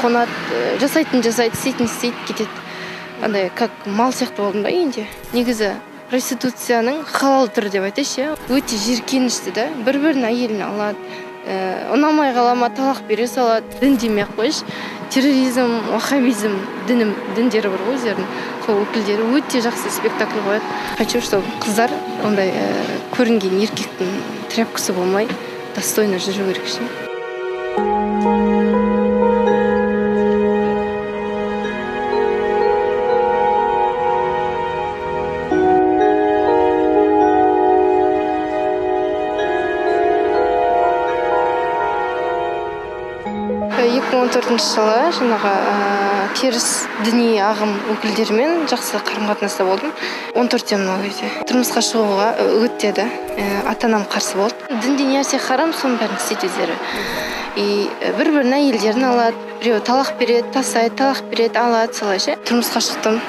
қонады, жасайтын жасайды, істейтін істейді, кетеді. Андай как мал сияқты болдым да үйінде. Негізі проституцияның халал түрі деп айтайыншы, өте жиіркенішті да. Бір-бірінің әйелін алады, ұнамай қала ма, талақ бере салады. Дін демей-ақ қойшы, терроризм, ваххабизм діндері бар ғой өздерінің. Сол өкілдері өте жақсы спектакль қояды. Хочу, чтобы қыздар ондай көрінген еркектің тряпкасы болмай, достойно жүру керек ше. Екі мың он төртінші жылы жаңағы теріс діни ағым өкілдерімен жақсы қарым-қатынаста болдым. Он төрттемін ол кезде. Тұрмысқа шығуға үгіттеді. Ата-анам қарсы болды. Дінде не нәрсе харам, соның бәрін істейді өздері. И бір-бірінің әйелдерін алады, біреуі талақ береді, тастайды, талақ береді, алады, солай ше. Тұрмысқа шықтым.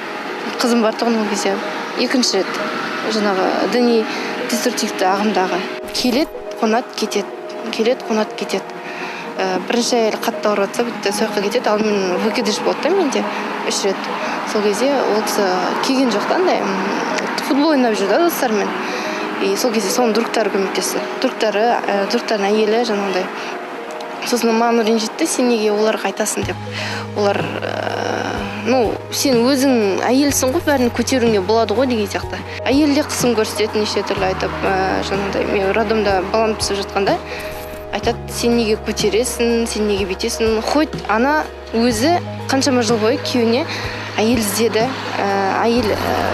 Қызым бар тұғын ол кезде. Екінші рет жаңағы діни деструктивті ағымдағы. Келеді, қонады, кетеді. Келеді, қонады, кетеді. Бірінші әйел қатты ауырып жатса, бітті, сол жаққа кетеді. Ал мен выкидыш болды да менде 3 рет. Сол кезде ол кісі келген жоқ та, андай футбол ойнап жүр да достарымен. И сол кезде соның другтары көмектесті. Другтарының әйелі жаңағындай. Сосын маған ренжітті, сен неге оларға айтасың деп. Олар сен өзің әйелсің ғой, бәрін көтеруіңе болады ғой деген сияқты. Әйел де қысым көрсетеді неше түрлі айтып, жаңағындай мен роддомда балам түсіп жатқанда айтады, сен неге көтересің, сен неге бүйтесің. Хоть ана өзі қаншама жыл бойы күйеуіне әйел іздеді, әйел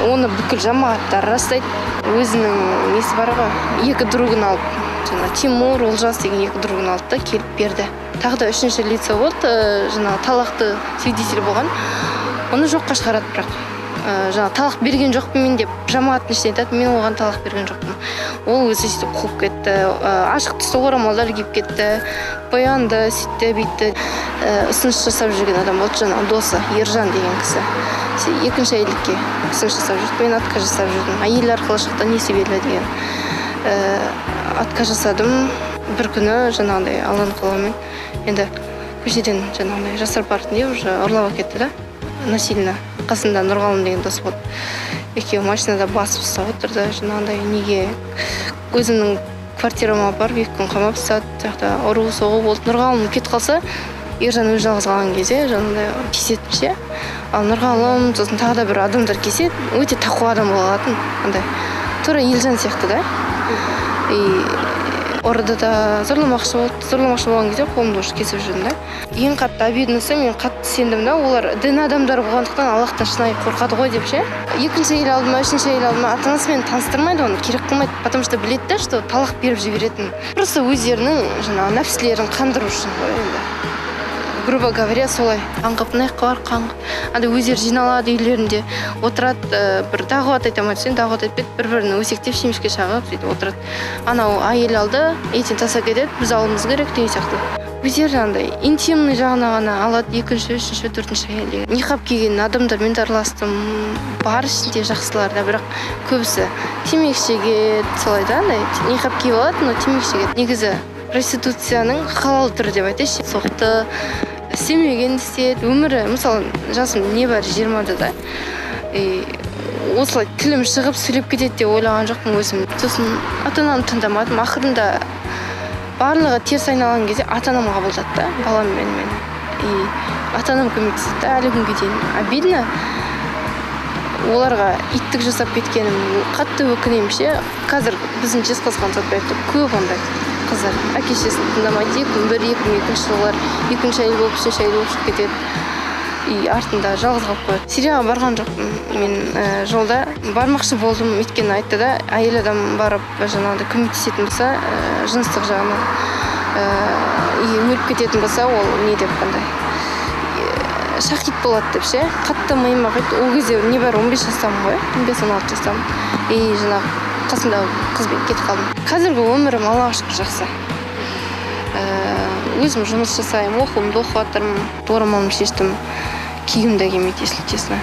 оны бүкіл жамағаттар растайды. Өзінің несі бар ғой, екі другын алып, жаңа Тимур, Олжас деген екі другын алды да келіп берді. Тағы да үшінші лицо болды, жаңа талақты свидетель болған. Оны жоққа шығарады бірақ. Жаңа талақ берген жоқпын мен деп жамағаттың ішінде айтады, мен оған талақ берген жоқпын. Ол өзі сөйтіп қуып кетті, ашық түсті орамалдар киіп кетті, боянды, сөйтті, бүйтті. Ұсыныс жасап жүрген адам болды, жаңа досы Ержан деген кісі. Екінші әйелдікке ұсыныс жасап жүрді, мен отказ жасап жүрдім. Әйел арқылы шықты, несие берілді деген. Отказ жасадым. Бір күні жаңағындай Алланың қалауымен енді көшеден жаңағындай жасырып бардым деп уже ұрлап әкетті да, насильно. Қасында Нұрғалым деген дос болды. Екеуі машинада басып ұстап отырды, жаңағындай неге өзімнің квартирама апарып 2 күн қамап ұстады. Сол жақта ұру соғу болды. Нұрғалым кетіп қалса, Ержан өзі жалғыз қалған кезде жаңағындай тиісетін ше. Ал Нұрғалым, сосын тағы да бір адамдар келсе, өте тақуа адам бола алатын, андай тура Елжан сияқты да. И ұрды да, зорламақшы болды. Зорламақшы болған кезде қолымды уже кесіп жүрдім да. Ең қатты обидносы, мен қатты сендім да, олар дін адамдары болғандықтан Аллахтан шынайы қорқады ғой деп ше. Екінші әйел алды ма, үшінші әйел алды ма, ата-анасымен таныстырмайды, оны керек қылмайды, потому что біледі да, что талақ беріп жіберетінін. Просто өздерінің жаңағы нәпсілерін қандыру үшін ғой енді. Грубо говоря, солай. Аңғып, мына жаққа бар, қаңғып. Анда өздері жиналады үйлерінде, отырады, бір дағуат айта алмайды, сен дағуат айтпайды, бір-бірін өсектеп, шемішке шағып, сөйтіп отырады. Анау әйел алды, ертең тастап кетеді, біз алуымыз керек деген сияқты. Өздері андай интимный жағына ғана алады, екінші, үшінші, төртінші әйел деген. Ниқап киген адамдармен де араластым, бар ішінде жақсылар да, бірақ көбісі темекі шегеді, солай да, андай ниқап киіп алады, но темекі шегеді. Негізі проституцияның халал түрі деп айтайыншы. Соқты, істемеген істеді, өмірі, мысалы, жасым небәрі 20-да да. И осылай тілім шығып сөйлеп кетеді деп ойлаған жоқпын өзім. Сосын ата-анамды тыңдамадым. Ақырында барлығы теріс айналған кезде ата-анам қабылдады да, баламмен мені. И ата-анам көмектесті да, әлі күнге дейін. Обидно, оларға иттік жасап кеткенім қатты өкінемін ше. Қазір біздің Жезқазған Сәтбаевта көп ондай қыздар әке шешесін тыңдамайды. Екі мың бір, екі мың екінші жылғылар екінші әйел болып, үшінші әйел болып шығып кетеді. И артында жалғыз қалып қояды. Сирияға барған жоқпын мен, жолда бармақшы болдым, өйткені айтты да, әйел адам барып жаңағыдай көмектесетін болса, жыныстық жағынан, и өліп кететін болса, ол не деп қандай шахид болады деп ше. Қатты миыма құйды. Ол кезде небәрі он бес жастамын ғой, он бес, он алты жастамын. И жаңағы қасымдағы қызбен кетіп қалдым. Қазіргі өмірім Аллаға шүкір жақсы. Өзім жұмыс жасаймын, оқуымды оқып жатырмын, орамалымды шештім, кигім де келмейді, если честно.